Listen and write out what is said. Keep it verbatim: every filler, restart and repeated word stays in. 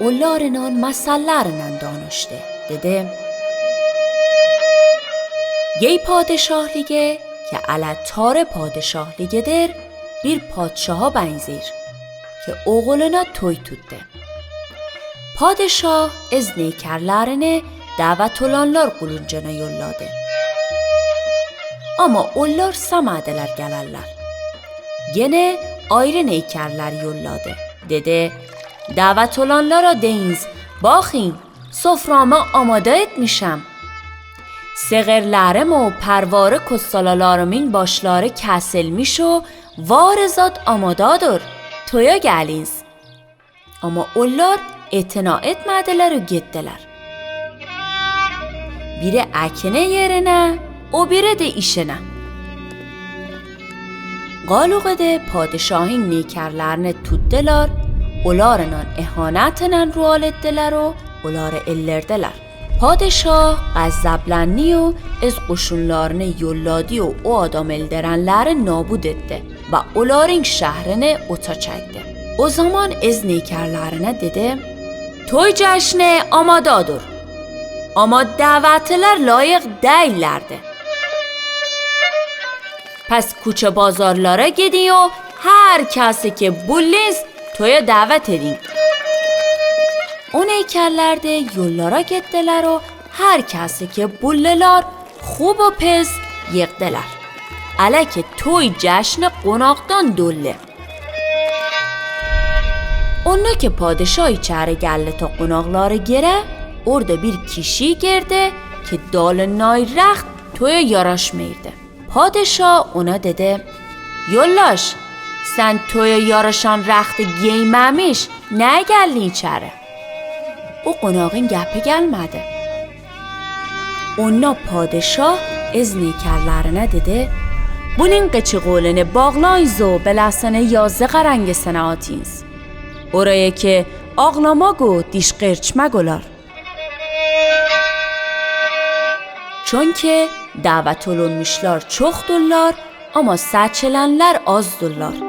Olarınan masallarınan danıştı. Dedi: Gey padişahlige ke ala tare padişahligedir bir padişaha benzir ke oğluna toy tuttı. Padişah ez neykerlerini davet olanlar quluncana yolladı. Ama ollar samadılar gelerler. Gene ayrı neykerler yolladı. Dedi: Davet olanlara deyinz: Baqin, soframı amada etmişem. Seğerlerim o pervarı kosalalarımın başları kesilmiş o varı zat amadadır. Toya gelinz. Ama ollar etina etmediler o gettiler. Biri ekine yerine, o biri de işine. Galuğu de padişahın neykerlerini tuttiler, olarınan ehanetinen rual ettiler o oları ellerdiler. Padişah gazaplandı o ez qoşunlarını yolladı o o adam elderenleri nabud etti ve oların şehrini ota çekti. O zaman ez neykerlerine dedi: Toy ceşne amadadır. Ama davetliler layıq değillerdi. Pes kuça bazarlara gidin o her kesi ke bullinz toya davet edin. O neykerler de yollara gettiler o her kesi ke bulliler hub o pes yığdılar. Ele ke toy ceşni qonaqdan dolli. Onda ke padişah içeri geldi ta qonaqları gere, orda bir kişi gerdi ke dalın nay reht toya yaraşmıyırdı. Padişah ona dedi: Yoldaş, sen toya yaraşan rehti geymemiş, ne geldin içeri? O qonağın gepi gelmedi. Onda padişah ez neykerlerine dedi: Bunıñ qıçı qolini bağlayınz o belesini yazı qarangisine atıñız. Oraya ki ağlamaq o dişqerçmek olar. Çünki davet olunmışlar çoxdullar, ama seçilenler azdullar.